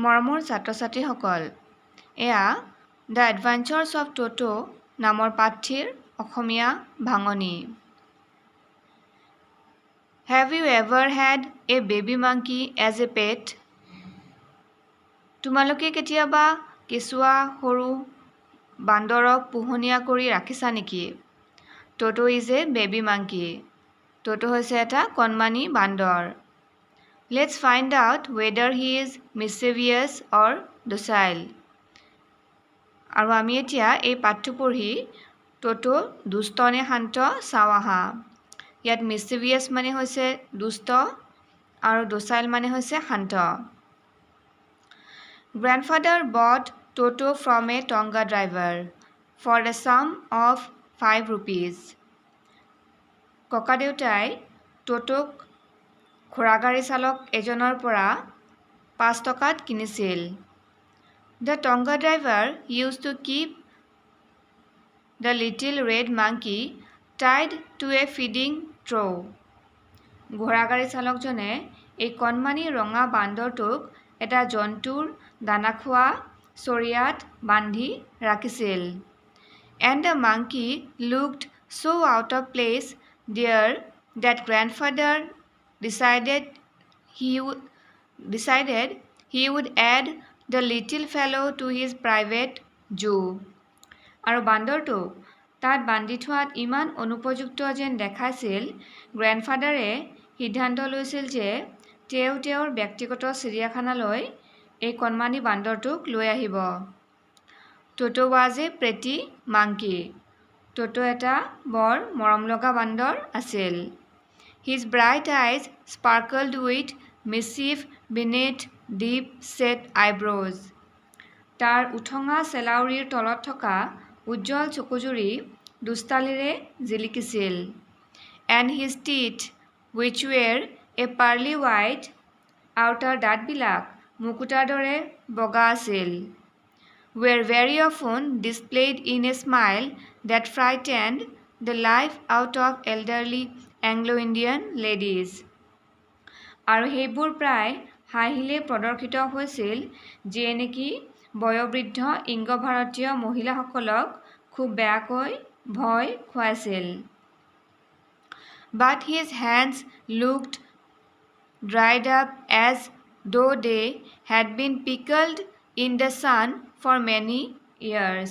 মৰমৰ ছাত্ৰ ছাত্ৰীসকল, এয়া the adventures of Toto নামৰ পাঠটিৰ অসমীয়া ভাঙনি। Have you ever had a baby monkey as a pet? তোমালোকে কেতিয়াবা কেঁচুৱা সৰু বান্দৰক পোহনীয়া কৰি ৰাখিছা নেকি? Toto is a baby monkey. Toto হৈছে এটা কণমানি বান্দৰ। Let's find out whether he is mischievous or docile. আৰু আমি এতিয়া এই পাঠটো পঢ়ি ট'ট' দুষ্ট নে শান্ত চাওঁ আহা। ইয়াত মিচিভিয়াছ মানে হৈছে দুষ্ট আৰু ড'চাইল মানে হৈছে শান্ত। Grandfather bought Toto from a tonga driver for the sum of ₹5. ককাদেউতাই ট'টোক ঘোঁৰাগাড়ী চালক এজনৰ পৰা 5 টকাত কিনিছিল। The tonga driver used to keep the little red monkey tied to a feeding trough. ঘোঁৰাগাড়ী চালকজনে এই কণমানি ৰঙা বান্দৰটোক এটা জন্তুৰ দানা খোৱা চৰিয়াত বান্ধি ৰাখিছিল। And the monkey looked so out of place there that grandfather decided he would add the little fellow to his private zoo. আৰু বান্দৰটোক তাত বান্ধি থোৱাত ইমান অনুপযুক্ত যেন দেখাইছিল, গ্ৰেণ্ডফাদাৰে সিদ্ধান্ত লৈছিল যে তেওঁ তেওঁৰ ব্যক্তিগত চিৰিয়াখানালৈ এই কণমানি বান্দৰটোক লৈ আহিব। Toto was a pretty monkey. Toto এটা বৰ মৰমলগা বান্দৰ আছিল। His bright eyes sparkled with mischief beneath deep set eyebrows. তাৰ উঠঙা চেলাউৰিৰ তলত থকা উজ্জ্বল চকুযুৰি দুষ্টালিৰে জিলিকিছিল। And his teeth, which were a pearly white, আৰু তাৰ দাঁতবিলাক মুকুতাৰ দৰে বগা আছিল, were very often displayed in a smile that frightened the life out of elderly Anglo Indian ladies. আৰু সেইবোৰ প্ৰায় হাঁহিলে প্ৰদৰ্শিত হৈছিল, যিয়ে নেকি বয়োবৃদ্ধ ইংগ ভাৰতীয় মহিলাসকলক খুব বেয়াকৈ ভয় খুৱাইছিল। But his hands looked dried up, as though they had been pickled in the sun for many years.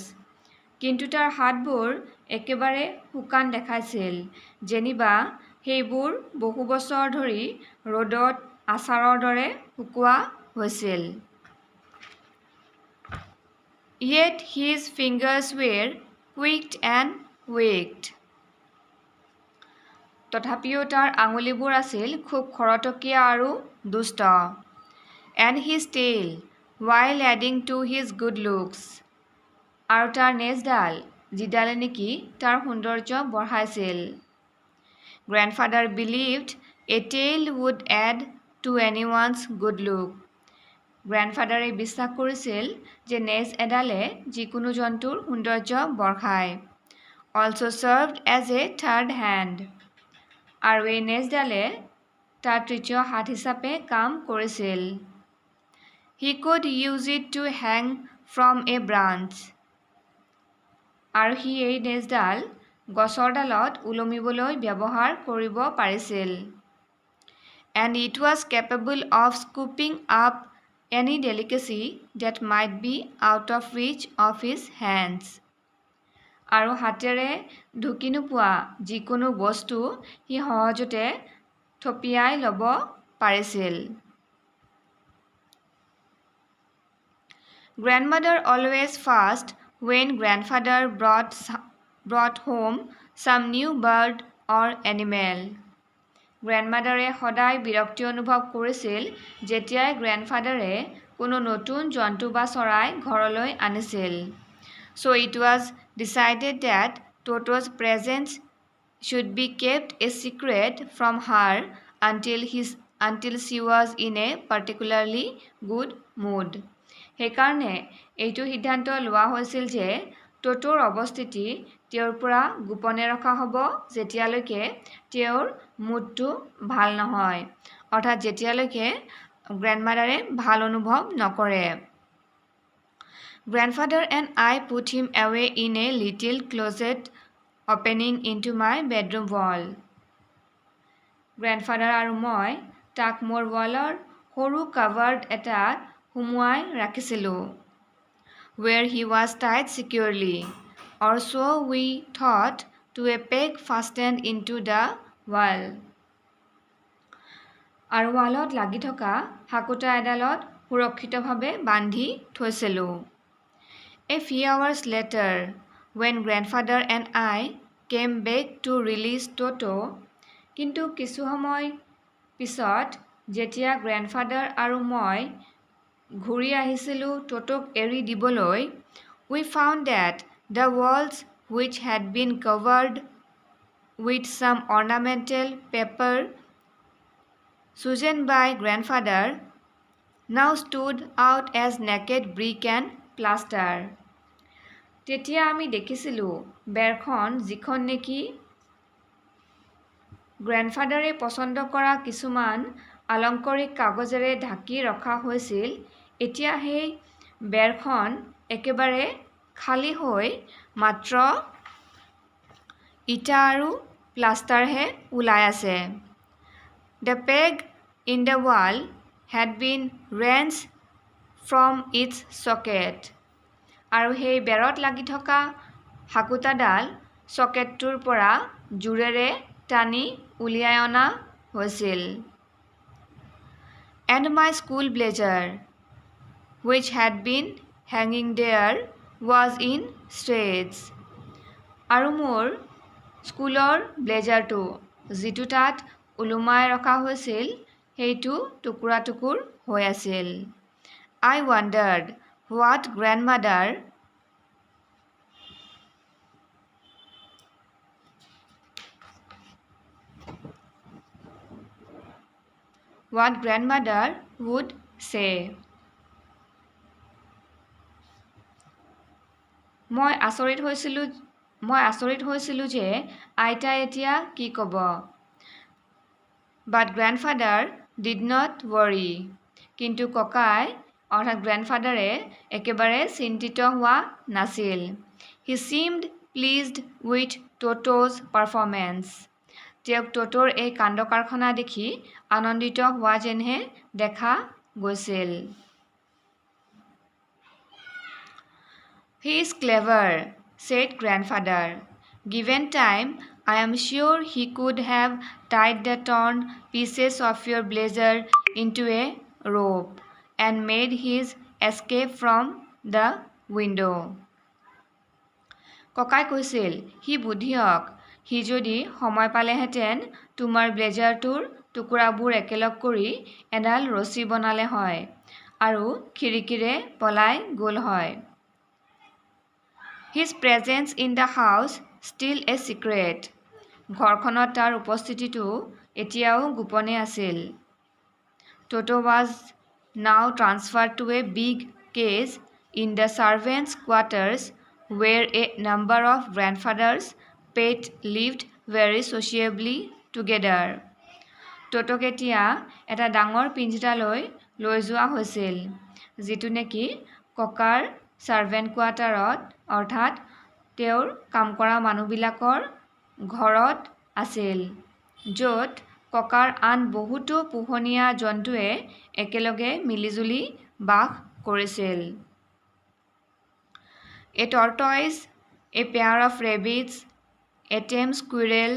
কিন্তু তাৰ হাতবোৰ একেবাৰে শুকান দেখাইছিল, যেনিবা সেইবোৰ বহু বছৰ ধৰি ৰ'দত আচাৰৰ দৰে শুকোৱা হৈছিল। Yet his fingers were quick and wicked. তথাপিও তাৰ আঙুলিবোৰ আছিল খুব খৰতকীয়া আৰু দুষ্ট। And his tail, while adding to his good looks, আৰু তাৰ নেজডাল, যিডালে নেকি তাৰ সৌন্দৰ্য বঢ়াইছিল। Grandfather believed a tail would add to anyone's good look. গ্ৰেণ্ডফাদাৰে বিশ্বাস কৰিছিল যে নেজ এডালে যিকোনো জন্তুৰ সৌন্দৰ্য বঢ়ায়। Also served as a third hand. আৰু এই নেজডালে তাৰ তৃতীয় হাত হিচাপে কাম কৰিছিল। He could use it to hang from a branch. আৰু সি এই নেজডাল গছৰ ডালত ওলমিবলৈ ব্যৱহাৰ কৰিব পাৰিছিল। And it was capable of scooping up any delicacy that might be out of reach of his hands. আৰু হাতেৰে ঢুকি নোপোৱা যিকোনো বস্তু সি সহজতে থপিয়াই ল'ব পাৰিছিল। Grandmother always fussed when grandfather brought home some new bird or animal. গ্ৰেণ্ডমাদাৰে সদায় বিৰক্তি অনুভৱ কৰিছিল যেতিয়াই গ্ৰেণ্ডফাদাৰে কোনো নতুন জন্তু বা চৰাই ঘৰলৈ আনিছিল। So it was decided that Toto's presence should be kept a secret from her until she was in a particularly good mood. সেইকাৰণে এইটো সিদ্ধান্ত লোৱা হৈছিল যে ট'টোৰ অৱস্থিতি তেওঁৰ পৰা গোপনে ৰখা হ'ব যেতিয়ালৈকে তেওঁৰ মুডটো ভাল নহয়, অৰ্থাৎ যেতিয়ালৈকে গ্ৰেণ্ডমাদাৰে ভাল অনুভৱ নকৰে। Grandfather and I put him away in a little closet opening into my bedroom wall. Grandfather আৰু মই তাক মোৰ ৱালৰ সৰু কাবাৰ্ড এটাত সুমুৱাই ৰাখিছিলোঁ, where he was tied securely, or so we thought, to a peg fastened into the wall. আৰু ৱালত লাগি থকা হাকোটা এডালত সুৰক্ষিতভাৱে বান্ধি থৈছিলোঁ। A few hours later, when grandfather and I came back to release Toto, কিন্তু কিছু সময় পিছত যেতিয়া গ্ৰেণ্ডফাদাৰ আৰু মই ঘূৰি আহিছিলোঁ ট'টোক এৰি দিবলৈ, we found that the walls, which had been covered with some ornamental paper chosen by grandfather, now stood out as naked brick and plaster. তেতিয়া আমি দেখিছিলোঁ বেৰখন, যিখন নেকি গ্ৰেণ্ডফাদাৰে পচন্দ কৰা কিছুমান আলংকাৰিক কাগজেৰে ঢাকি ৰখা হৈছিল, এতিয়া সেই বেৰখন একেবাৰে খালী হৈ মাত্ৰ ইটা আৰু প্লাষ্টাৰহে ওলাই আছে। The peg in the wall had been wrenched from its socket. আৰু সেই বেৰত লাগি থকা হাকোটাডাল চকেটটোৰ পৰা জোৰেৰে টানি উলিয়াই অনা হৈছিল। And my school blazer, which had been hanging there, was in shreds. আৰু মোৰ স্কুলৰ ব্লেজাৰটো, যিটো তাত ওলোমাই ৰখা হৈছিল, সেইটো টুকুৰা টুকুৰ হৈ আছিল। I wondered what grandmother would say. মই আচৰিত হৈছিলোঁ যে আইতাই এতিয়া কি ক'ব। But grandfather did not worry. কিন্তু ককাই অৰ্থাৎ গ্ৰেণ্ডফাদাৰে একেবাৰে চিন্তিত হোৱা নাছিল। He seemed pleased with Toto's performance. তেওঁক ট'টোৰ এই কাণ্ড কাৰখানা দেখি আনন্দিত হোৱা যেনহে দেখা গৈছিল। "He is clever," said grandfather. "Given time, I am sure he could have tied the torn pieces of your blazer into a rope and made his escape from the window." ককাই কৈছিল, সি বুদ্ধিয়ক। সি যদি সময় পালেহেঁতেন তোমাৰ ব্লেজাৰটোৰ টুকুৰাবোৰ একেলগ কৰি এডাল ৰছী বনালে হয় আৰু খিৰিকীৰে পলাই গ'ল হয়। His presence in the house still a secret. ঘৰখনত তাৰ উপস্থিতিটো এতিয়াও গোপনে আছিল। Toto was now transferred to a big cage in the servants' quarters, where a number of grandfather's pets lived very sociably together. ট'টোক এতিয়া এটা ডাঙৰ পিঞ্জৰালৈ লৈ যোৱা হৈছিল, যিটো নেকি ককাৰ ছাৰ্ভেণ্ট কোৱাৰ্টাৰত, অৰ্থাৎ তেওঁৰ কাম কৰা মানুহবিলাকৰ ঘৰত আছিল, য'ত ককাৰ আন বহুতো পোহনীয়া জন্তুৱে একেলগে মিলিজুলি বাস কৰিছিল। A tortoise, a pair of rabbits, a tame squirrel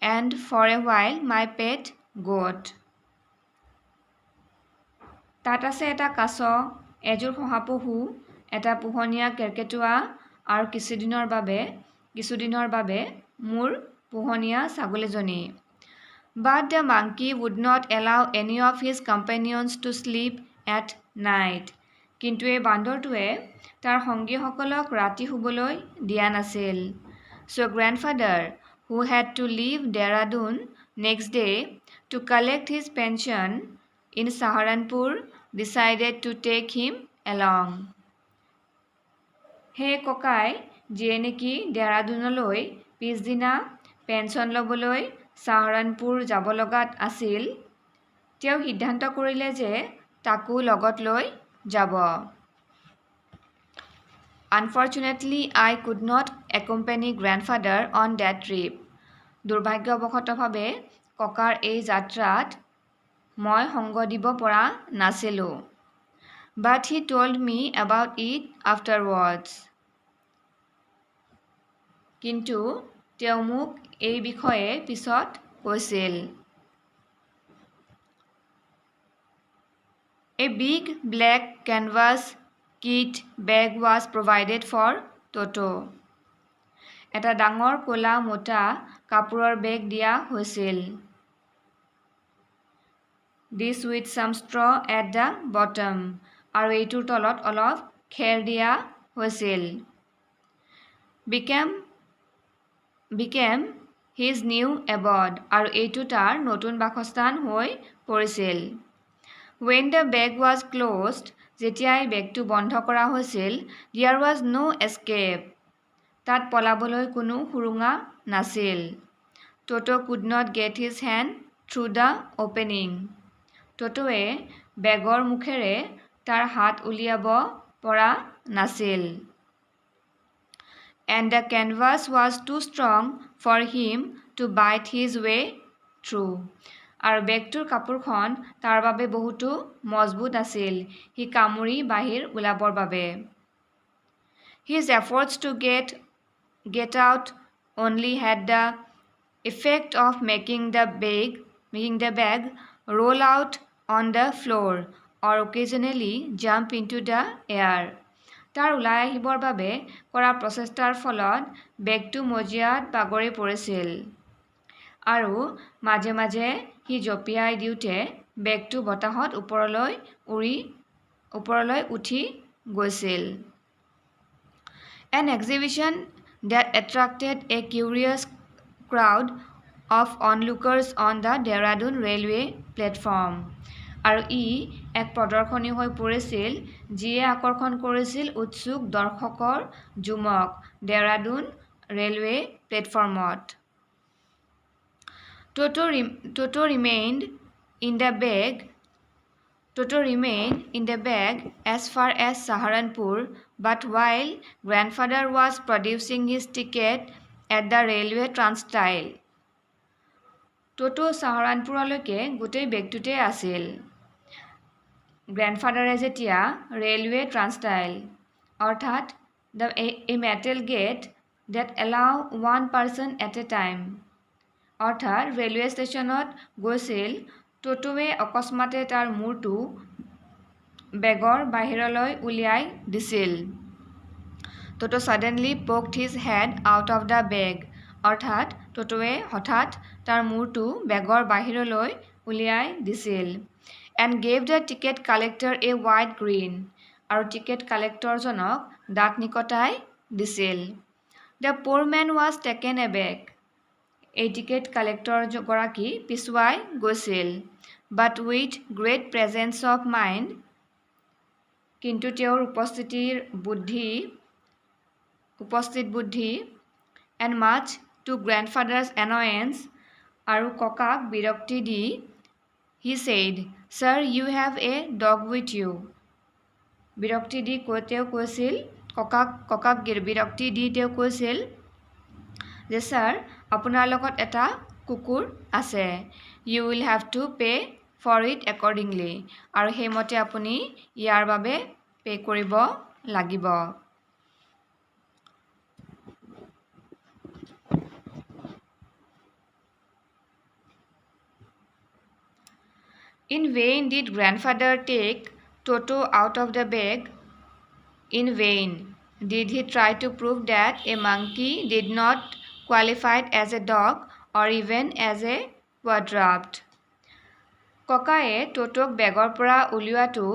and for a while my pet goat. তাত আছে এটা কাছ, এযোৰ শহাপহু, এটা পোহনীয়া কেৰ্কেটুৱা আৰু কিছুদিনৰ বাবে মোৰ পোহনীয়া ছাগলীজনী। But the monkey would not allow any of his companions to sleep at night. কিন্তু এই বান্দৰটোৱে তাৰ সংগীসকলক ৰাতি শুবলৈ দিয়া নাছিল। So grandfather, who had to leave Dehradun next day to collect his pension in Saharanpur, decided to take him along. সেয়ে ককাই, যিয়ে নেকি ডেৰাডুনলৈ পিছদিনা পেঞ্চন ল'বলৈ চাহাৰানপুৰ যাব লগাত আছিল, তেওঁ সিদ্ধান্ত কৰিলে যে তাকো লগত লৈ যাব। Unfortunately, I could not accompany grandfather on that trip. দুৰ্ভাগ্যবশতভাৱে ককাৰ এই যাত্ৰাত মই সংগ দিব পৰা নাছিলোঁ। But he told me about it afterwards. কিন্তু তেওঁ মোক এই বিষয়ে পিছত কৈছিল। A big black canvas kit bag was provided for Toto. এটা ডাঙৰ ক'লা মোটা কাপোৰৰ বেগ দিয়া হৈছিল। This with some straw at the bottom. আৰু এইটোৰ তলত অলপ খেৰ দিয়া হৈছিল। Became his new abode. আৰু এইটো তাৰ নতুন বাসস্থান হৈ পৰিছিল। When the bag was closed, যেতিয়াই বেগটো বন্ধ কৰা হৈছিল, there was no escape. তাত পলাবলৈ কোনো সুৰুঙা নাছিল। Toto could not get his hand through the opening. ট'টোৱে বেগৰ মুখেৰে তাৰ হাত উলিয়াব পৰা নাছিল। And the canvas was too strong for him to bite his way through. আৰু বেগটোৰ কাপোৰখন তাৰ বাবে বহুতো মজবুত আছিল সি কামুৰি বাহিৰ ওলাবৰ বাবে। His efforts to get out only had the effect of making the bag roll out on the floor or occasionally jump into the air. তাৰ ওলাই আহিবৰ বাবে কৰা প্ৰচেষ্টাৰ ফলত বেগটো মজিয়াত বাগৰি পৰিছিল আৰু মাজে মাজে সি জঁপিয়াই দিওঁতে বেগটো বতাহত ওপৰলৈ উঠি গৈছিল। An exhibition that attracted a curious crowd of onlookers on the Dehradun railway platform. আৰু ই এক প্ৰদৰ্শনী হৈ পৰিছিল যিয়ে আকৰ্ষণ কৰিছিল উৎসুক দৰ্শকৰ জুমক ডেৰাডুন ৰেলৱে প্লেটফৰ্মত। Toto remained in the bag. Toto remained in the bag as far as Saharanpur, but while grandfather was producing his ticket at the railway turnstile. Toto চাহাৰানপুৰলৈকে গোটেই বেগটোতে আছিল। গ্ৰেণ্ডফাদাৰে যেতিয়া ৰেলৱে ট্ৰান্সটাইল অৰ্থাৎ the a metal gate that allow one person at a time অৰ্থাৎ railway ষ্টেচনত গৈছিল, ট'টোৱে অকস্মাতে তাৰ মূৰটো বেগৰ বাহিৰলৈ উলিয়াই দিছিল। Toto suddenly poked his head out of the bag. অৰ্থাৎ ট'টোৱে হঠাৎ তাৰ মূৰটো বেগৰ বাহিৰলৈ উলিয়াই দিছিল। And gave the ticket collector a wide grin. আৰু টিকেট কালেক্টৰজনক দাঁত নিকটাই দিছিল। The poor man was taken aback. এই টিকেট কালেক্টৰগৰাকী পিছুৱাই গৈছিল। But with great presence of mind, কিন্তু তেওঁৰ উপস্থিত বুদ্ধি and much to grandfather's annoyance, আৰু ককাক বিৰক্তি দি he said, Sir, you have a dog with you. বিৰক্তি দি তেওঁ কৈছিল, ককাক বিৰক্তি দি তেওঁ কৈছিল যে ছাৰ, আপোনাৰ লগত এটা কুকুৰ আছে। You will have to pay for it accordingly. আৰু সেইমতে আপুনি ইয়াৰ বাবে পে' কৰিব লাগিব। In vain did grandfather take Toto out of the bag. In vain did he try to prove that a monkey did not qualify as a dog or even as a quadruped. ককায়ে ট'টোক বেগৰ পৰা উলিওৱাটো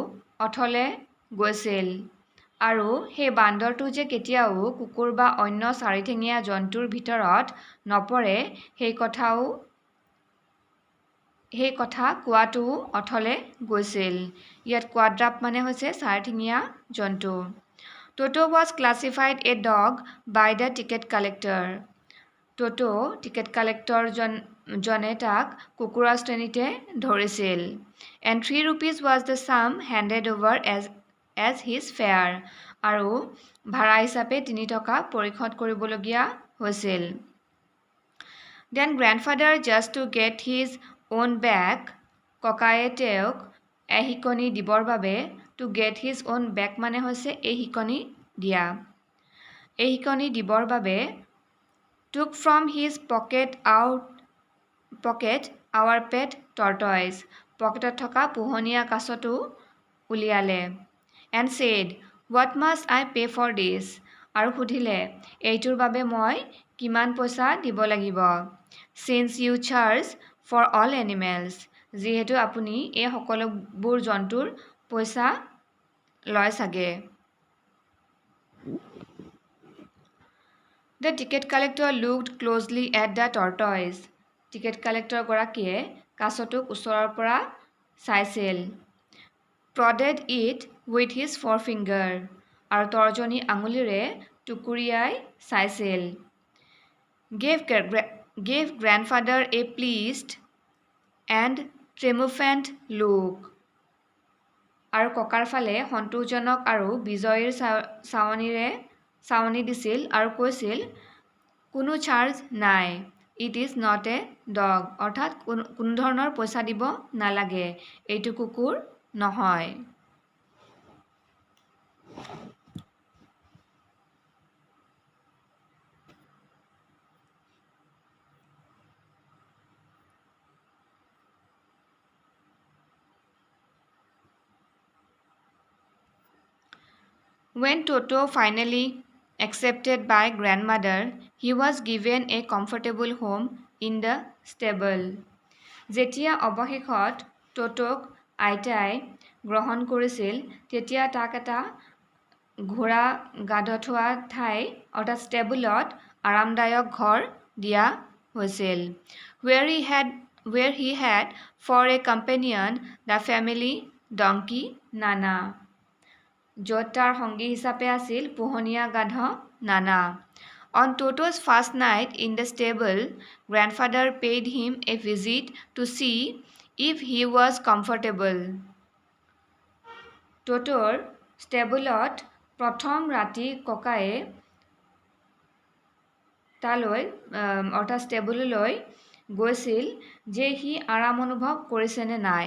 অথলে গৈছিল আৰু সেই বান্দৰটো যে কেতিয়াও কুকুৰ বা অন্য চাৰিঠেঙীয়া জন্তুৰ ভিতৰত নপৰে সেই কথা কোৱাটোও অথলে গৈছিল। ইয়াত কোৱাড্ৰাপ মানে হৈছে চাৰিঠেঙীয়া জন্তু। Toto was classified a dog by the ticket collector. Toto ticket জনে তাক কুকুৰৰ শ্ৰেণীতে ধৰিছিল। And 3 rupees was the sum handed over as his fare. আৰু ভাড়া হিচাপে 3 টকা পৰিশোধ কৰিবলগীয়া হৈছিল। Then grandfather, just to get his own back, ককায়ে তেওঁক এশিকনি দিবৰ বাবে, to get his own back মানে হৈছে এশিকনি দিয়া, এশিকনি দিবৰ বাবে, took from his pocket our pet tortoise, পকেটত থকা পোহনীয়া কাছটো উলিয়ালে, and said, "What must I pay for this?" আৰু সুধিলে, এইটোৰ বাবে মই কিমান পইচা দিব লাগিব? "Since you charge for all animals," যিহেতু আপুনি এই সকলোবোৰ জন্তুৰ পইচা লয় চাগে। The ticket collector looked closely at the tortoise. Ticket কালেক্টৰগৰাকীয়ে কাছটোক ওচৰৰ পৰা চাইছিল। Prodded it with his forefinger, আৰু তৰ্জনী আঙুলিৰে টুকুৰিয়াই চাইছিল। Gave grandfather a pleased and triumphant look, আৰু ককাৰ ফালে সন্তোষজনক আৰু বিজয়ীৰ চাৱনিৰে চাৱনি দিছিল আৰু কৈছিল, কোনো চাৰ্জ নাই। It is not a dog. অৰ্থাৎ কোনো ধৰণৰ পইচা দিব নালাগে, এইটো কুকুৰ নহয়। When Toto finally accepted by grandmother, he was given a comfortable home in the stable. যেতিয়া অৱশেষত ট'টোক আইতাই গ্ৰহণ কৰিছিল, তেতিয়া তাক এটা ঘোঁৰা গাধ থোৱা ঠাই অৰ্থাৎ ষ্টেবলত আৰামদায়ক ঘৰ দিয়া হৈছিল, where he had for a companion the family donkey Nana, য'ত তাৰ সংগী হিচাপে আছিল পোহনীয়া গাধ নানা। On Toto's first night in the stable, grandfather paid him a visit to see if he was comfortable. ট'টোৰ ষ্টেবলত প্ৰথম ৰাতি ককায়ে তালৈ অৰ্থাৎ ষ্টেবললৈ গৈছিল যে সি আৰাম অনুভৱ কৰিছেনে নাই।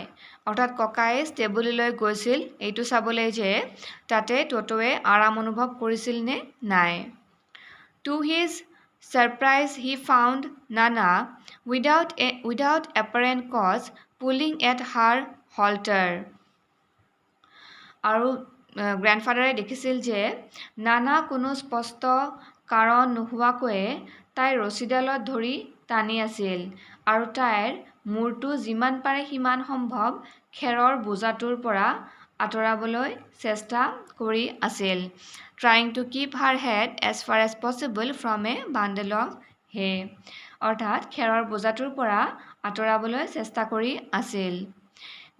অৰ্থাৎ ককায়ে ষ্টেবললৈ গৈছিল এইটো চাবলৈ যে তাতে ট'টোৱে আৰাম অনুভৱ কৰিছিল নে নাই। To his surprise, he found Nana, without apparent cause, pulling at her halter. আৰু গ্ৰেণ্ডফাদাৰে দেখিছিল যে নানা কোনো স্পষ্ট কাৰণ নোহোৱাকৈয়ে তাইৰ ৰছীডালত ধৰি টানি আছিল আৰু তাইৰ মূৰটো যিমান পাৰে সিমান সম্ভৱ খেৰৰ বোজাটোৰ পৰা আঁতৰাবলৈ চেষ্টা কৰি আছিল, trying to keep her head as far as possible from a bundle of hay, অৰ্থাৎ খেৰৰ বোজাটোৰ পৰা আঁতৰাবলৈ চেষ্টা কৰি আছিল।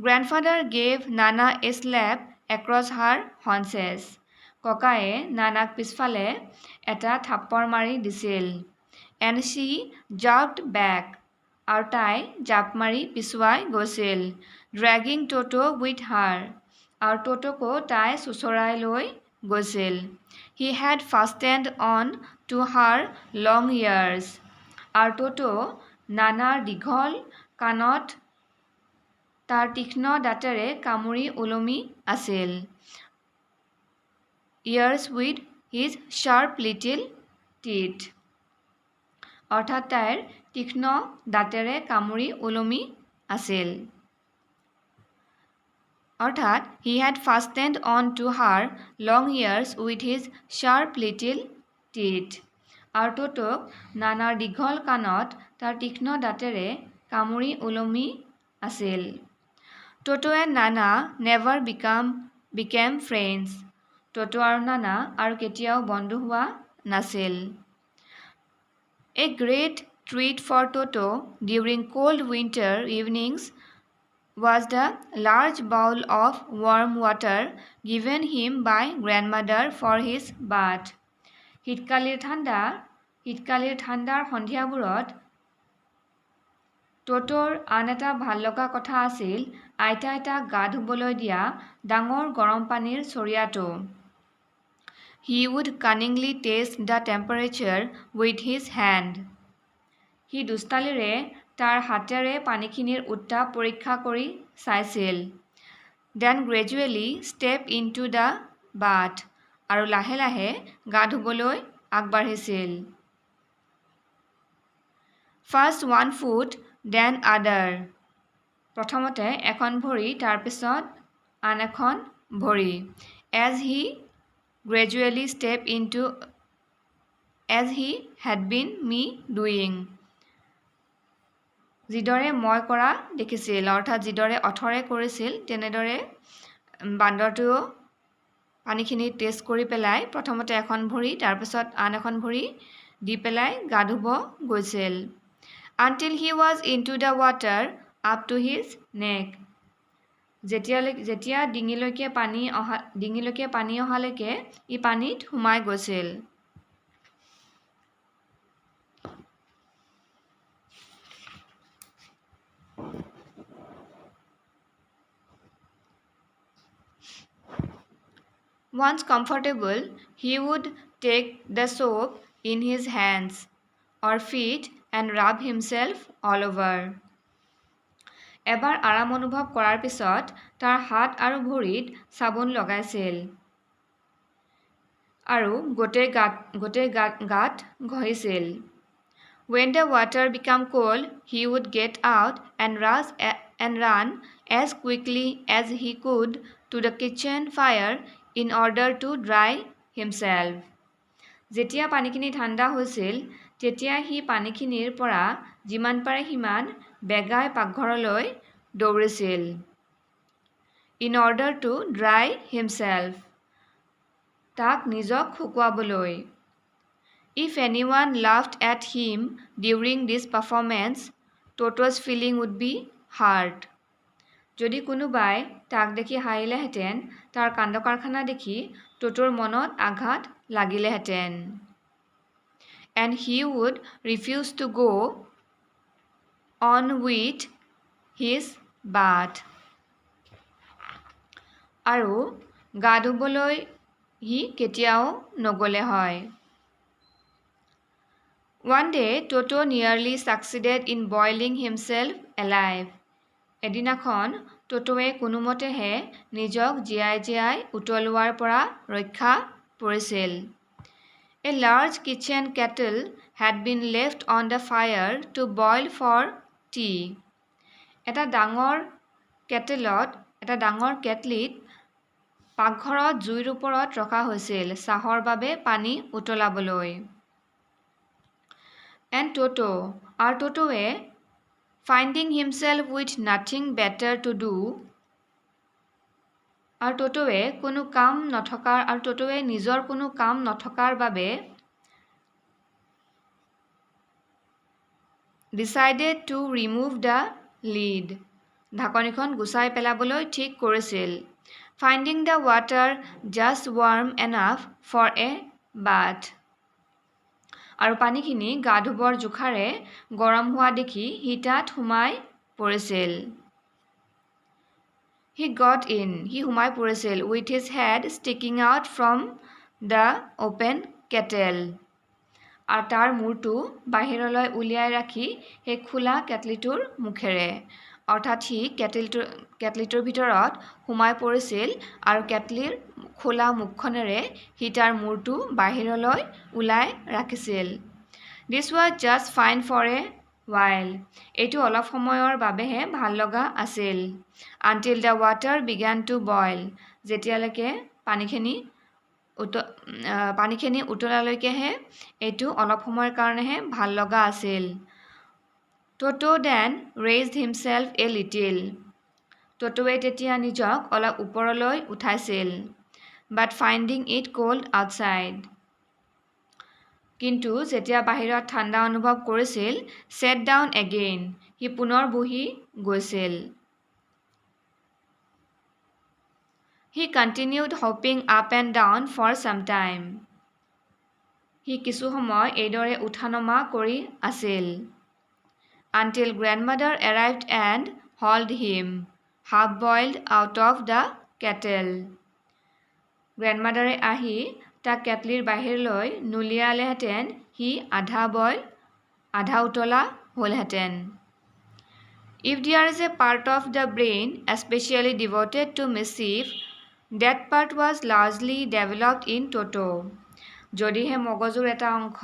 Grandfather gave Nana a slap across her haunches. ককায়ে Nanak পিছফালে এটা থাপ্পৰ মাৰি দিছিল। And she jerked back, আৰু তাই জাঁপ মাৰি পিছুৱাই গৈছিল, dragging Toto with her, আৰু ট'টোকো তাই চোঁচৰাই লৈ গৈছিল। He had fastened on to her long ears, আৰু ট'টো নানাৰ দীঘল কাণত তাৰ তীক্ষ্ণ দাঁতেৰে কামুৰি ওলমি আছিল, ears with his sharp little teeth, অৰ্থাৎ তাইৰ তীক্ষ্ণ দাঁতেৰে কামুৰি ওলমি আছিল। অৰ্থাৎ he had fastened on to her long ears with his sharp little teeth, আৰু ট'টোক নানাৰ দীঘল কাণত তাৰ তীক্ষ্ণ দাঁতেৰে কামুৰি ওলমি আছিল। Toto and Nana never became friends. ট'টো আৰু নানা আৰু কেতিয়াও বন্ধু হোৱা নাছিল। A great treat for Toto during cold winter evenings was the large bowl of warm water given him by grandmother for his bath. শীতকালিৰ ঠাণ্ডাৰ সন্ধিয়াবোৰত ট'টোৰ আন এটা ভাল লগা কথা আছিল আইতাই তাক গা ধুবলৈ দিয়া ডাঙৰ গৰম পানীৰ চৰিয়াটো। He would cunningly test the temperature with his hand. সি দুষ্টালিৰে তাৰ হাতেৰে পানীখিনিৰ উত্তাপ পৰীক্ষা কৰি চাইছিল। Then gradually step into the bath. আৰু লাহে লাহে গা ধুবলৈ আগবাঢ়িছিল। First one foot, then other. প্ৰথমতে এখন ভৰি, তাৰপিছত আন এখন ভৰি। As he gradually step into as he had been me doing. যিদৰে মই কৰা দেখিছিল, অৰ্থাৎ যিদৰে অথৰে কৰিছিল তেনেদৰে বান্দৰটোৱেও পানীখিনি টেষ্ট কৰি পেলাই প্ৰথমতে এখন ভৰি, তাৰপিছত আন এখন ভৰি দি পেলাই গা ধুব গৈছিল। Until he was into the water up to his neck. যেতিয়া ডিঙিলৈকে পানী অহালৈকে ই পানীত সোমাই গৈছিল। Once comfortable, he would take the soap in his hands or feet and rub himself all over. এবাৰ আৰাম অনুভৱ কৰাৰ পিছত তাৰ হাত আৰু ভৰিত চাবোন লগাইছিল আৰু গোটেই গাত ঘঁহিছিল। When the water became cold, he would get out and run as quickly as he could to the kitchen fire in order to dry himself. যেতিয়া পানীখিনি ঠাণ্ডা হৈছিল তেতিয়া সি পানীখিনিৰ পৰা যিমান পাৰে সিমান বেগাই পাকঘৰলৈ দৌৰিছিল। In order to dry himself. তাক নিজক শুকুৱাবলৈ। If anyone laughed at him during this performance, Toto's feeling would be hurt. যদি কোনোবাই তাক দেখি হাঁহিলেহেঁতেন, তাৰ কাণ্ড কাৰখানা দেখি ট'টোৰ মনত আঘাত লাগিলেহেঁতেন। And he would refuse to go on with his bath. আৰু গা ধুবলৈ সি কেতিয়াও নগ'লে হয়। One day, Toto nearly succeeded in boiling himself alive. এদিনাখন ট'টোৱে কোনোমতেহে নিজক জীয়াই জীয়াই উতলোৱাৰ পৰা ৰক্ষা পৰিছিল। A large kitchen kettle had been left on the fire to boil for tea. এটা ডাঙৰ কেটলিত পাকঘৰত জুইৰ ওপৰত ৰখা হৈছিল চাহৰ বাবে পানী উতলাবলৈ। And Toto, আৰু ট'টোৱে finding himself with nothing better to do, আৰু ট'টোৱে নিজৰ কোনো কাম নথকাৰ বাবে decided to remove the lid. ঢাকনিখন গুচাই পেলাবলৈ ঠিক কৰিছিল। Finding the water just warm enough for a bath. আৰু পানীখিনি গা ধুবৰ জোখাৰে গৰম হোৱা দেখি সি তাত সোমাই পৰিছিল। He got in. সি সোমাই পৰিছিল with his head sticking out from the open kettle. আৰু তাৰ মূৰটো বাহিৰলৈ উলিয়াই ৰাখি সেই খোলা কেটলিটোৰ মুখেৰে, অৰ্থাৎ সি কেটলিটোৰ ভিতৰত সোমাই পৰিছিল আৰু কেটলিৰ খোলা মুখখনেৰে সি তাৰ মূৰটো বাহিৰলৈ ওলাই ৰাখিছিল। This was just fine for a while. এইটো অলপ সময়ৰ বাবেহে ভাল লগা আছিল। Until the water began to boil. যেতিয়ালৈকে পানীখিনি উতলালৈকেহে এইটো অলপ সময়ৰ কাৰণেহে ভাল লগা আছিল। Toto then raised himself a little. ট'টোৱে তেতিয়া নিজক অলপ ওপৰলৈ উঠাইছিল। But finding it cold outside. কিন্তু যেতিয়া বাহিৰত ঠাণ্ডা অনুভৱ কৰিছিল, sat down again. সি পুনৰ বহি গৈছিল। He continued hopping up and down for some time. সি কিছু সময় এইদৰে উঠা নমা কৰি আছিল। Until grandmother arrived and hauled him, half boiled, out of the kettle. গ্ৰেণ্ডমাদাৰে আহি তাক কেটলিৰ বাহিৰলৈ নুলিয়ালেহেঁতেন সি আধা বইল, আধা উতলা হ'লহেঁতেন। If there is a part of the brain especially devoted to mischief, that part was largely developed in Toto. যদিহে মগজুৰ এটা অংশ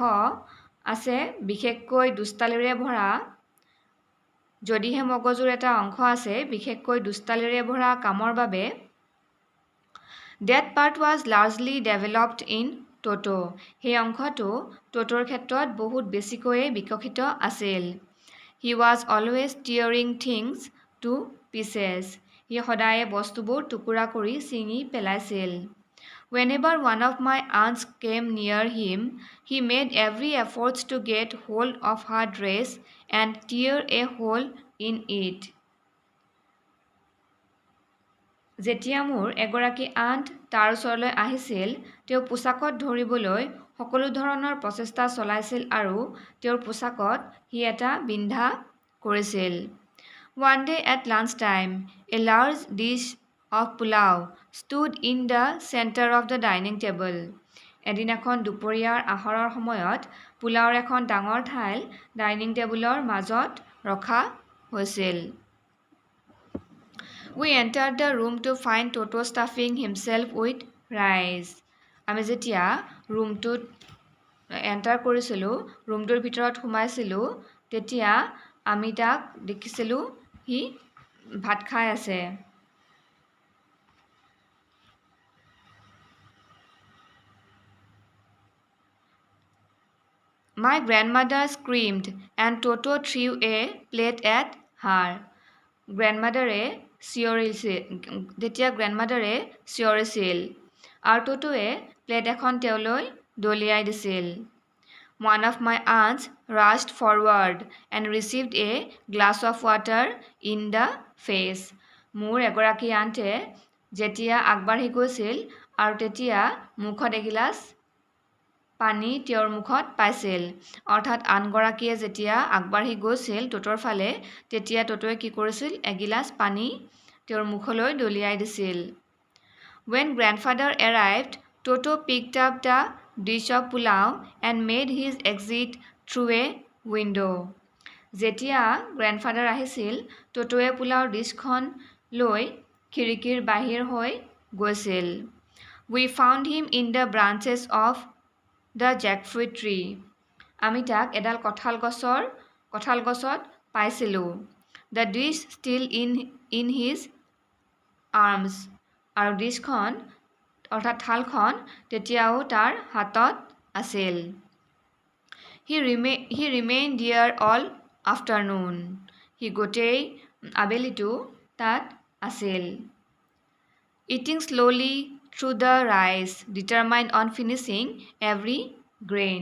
আছে বিশেষকৈ দুষ্টালিৰে ভৰা, যদিহে মগজুৰ এটা অংশ আছে বিশেষকৈ দুষ্টালিৰে ভৰা কামৰ বাবে, that part was largely developed in Toto. সেই অংশটো ট'টোৰ ক্ষেত্ৰত বহুত বেছিকৈয়ে বিকশিত আছিল। He was always tearing things to pieces. সি সদায়ে বস্তুবোৰ টুকুৰা কৰি ছিঙি পেলাইছিল। Whenever one of my aunts came near him, he made every effort to get hold of her dress and tear a hole in it. যেতিয়া মোৰ এগৰাকী aunt তাৰ ওচৰলৈ আহিছিল, তেওঁ পোছাকত ধৰিবলৈ সকলো ধৰণৰ প্ৰচেষ্টা চলাইছিল আৰু তেওঁৰ পোছাকত সি এটা বিন্ধা কৰিছিল। One day at lunch time, a large dish of pulao stood in the centre of the dining table. এদিনাখন দুপৰীয়াৰ আহাৰৰ সময়ত পোলাওৰ এখন ডাঙৰ থাল ডাইনিং টেবুলৰ মাজত ৰখা হৈছিল। We entered the room to find Toto stuffing himself with rice. আমি যেতিয়া ৰুমটোত এণ্টাৰ কৰিছিলোঁ, ৰুমটোৰ ভিতৰত সোমাইছিলোঁ, তেতিয়া আমি তাক দেখিছিলোঁ সি ভাত খাই আছে। My grandmother screamed and Toto threw a plate at her. গ্ৰেণ্ডমাদাৰে চিঞৰিছিল, তেতিয়া গ্ৰেণ্ডমাদাৰে চিঞৰিছিল আৰু ট'টোৱে প্লেট এখন তেওঁলৈ দলিয়াই দিছিল। One of my aunts rushed forward and received a glass of water in the face. মোৰ এগৰাকী আণ্টে যেতিয়া আগবাঢ়ি গৈছিল আৰু তেতিয়া মুখত এগিলাচ পানী তেওঁৰ মুখত পাইছিল। অৰ্থাৎ আনগৰাকীয়ে যেতিয়া আগবাঢ়ি গৈছিল ট'টোৰ ফালে, তেতিয়া ট'টোৱে কি কৰিছিল, এগিলাচ পানী তেওঁৰ মুখলৈ দলিয়াই দিছিল। When grandfather arrived, Toto picked up the dish of pulao and made his exit through a window. যেতিয়া গ্ৰেণ্ডফাদাৰ আহিছিল, ট'টোৱে পোলাওৰ ডিছখন লৈ খিৰিকীৰ বাহিৰ হৈ গৈছিল। We found him in the branches of the jackfruit tree. আমি তাক এডাল কঁঠাল গছত পাইছিলোঁ। The dish still in his arms. আৰু ডিছখন অৰ্থাৎ থালখন তেতিয়াও তাৰ হাতত আছিল। He remained there all afternoon. সি গোটেই আবেলিটো তাত আছিল। Eating slowly through the rice, determined on finishing every grain.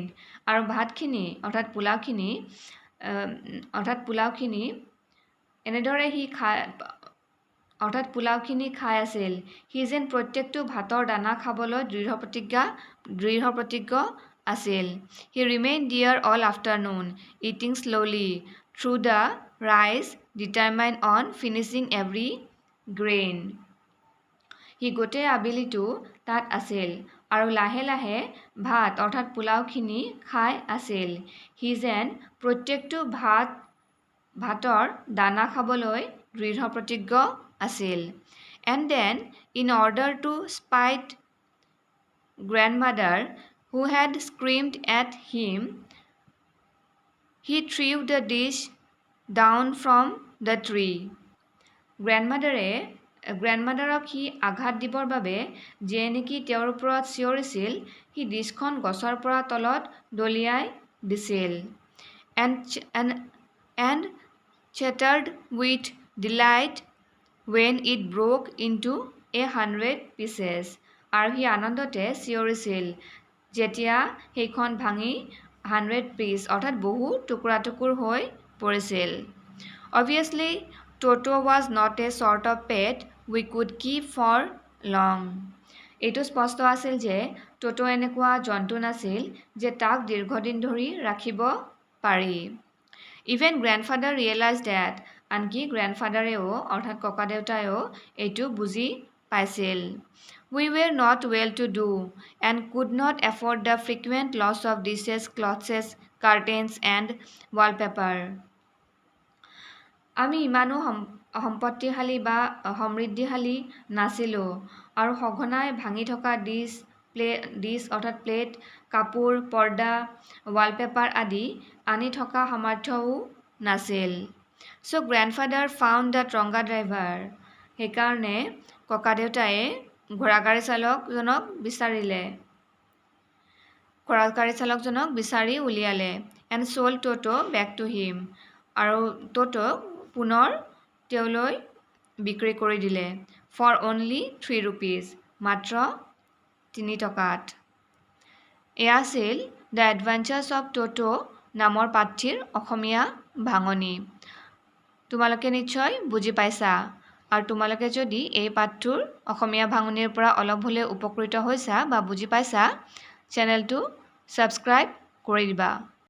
আৰু ভাতখিনি অৰ্থাৎ পোলাওখিনি এনেদৰে সি খাই, অৰ্থাৎ পোলাওখিনি খাই আছিল। সি যেন প্ৰত্যেকটো ভাতৰ দানা খাবলৈ দৃঢ় প্ৰতিজ্ঞ আছিল। He remained there all afternoon, eating slowly through the rice, determined on finishing every grain. সি গোটেই আবেলিটো তাত আছিল আৰু লাহে লাহে ভাত অৰ্থাৎ পোলাওখিনি খাই আছিল। সি যেন প্ৰত্যেকটো ভাতৰ দানা খাবলৈ দৃঢ় প্ৰতিজ্ঞ আছিল। And then, in order to spite grandmother, who had screamed at him, he threw the dish down from the tree. গ্ৰেণ্ডমাদাৰক সি আঘাত দিবৰ বাবে, যিয়ে নেকি তেওঁৰ ওপৰত চিঞৰিছিল, সি ডিছখন গছৰ পৰা তলত দলিয়াই দিছিল। And chattered with delight when it broke into a hundred pieces. আৰু সি আনন্দতে চিঞৰিছিল যেতিয়া সেইখন ভাঙি 100 পিচ অৰ্থাৎ বহু টুকুৰা টুকুৰ হৈ পৰিছিল। Obviously, Toto was not a sort of pet we could keep for long. এইটো স্পষ্ট আছিল যে ট'টো এনেকুৱা জন্তু নাছিল যে তাক দীৰ্ঘদিন ধৰি ৰাখিব পাৰি। Even grandfather realised that, আনকি গ্ৰেণ্ডফাদাৰেও অৰ্থাৎ ককাদেউতাইও এইটো বুজি পাইছিল। We were not well to do and could not afford the frequent loss of dishes, clothes, curtains and wallpaper. আমি ইমানো সম্পত্তিশালী বা সমৃদ্ধিশালী নাছিলোঁ আৰু সঘনাই ভাঙি থকা ডিছ, ডিছ অৰ্থাৎ প্লেট, কাপোৰ, পৰ্দা, ৱালপেপাৰ আদি আনি থকা সামৰ্থ্যও নাছিল। So grandfather found the tonga driver, সেইকাৰণে ককাদেউতাই ঘোঁৰাগাড়ী চালকজনক বিচাৰিলে, ঘোঁৰাগাড়ী চালকজনক বিচাৰি উলিয়ালে, and sold Toto back to him, আৰু ট'টোক পুনৰ তেওঁলৈ বিক্ৰী কৰি দিলে, ফৰ অনলি 3 ৰুপিজ, মাত্ৰ 3 টকাত। এয়া আছিল the adventures of Toto নামৰ পাঠটিৰ অসমীয়া ভাঙনি। তোমালোকে নিশ্চয় বুজি পাইছা আৰু তোমালোকে যদি এই পাঠটোৰ অসমীয়া ভাঙনিৰ পৰা অলপ হ'লেও উপকৃত হৈছা বা বুজি পাইছা, চেনেলটো ছাবস্ক্ৰাইব কৰি দিবা।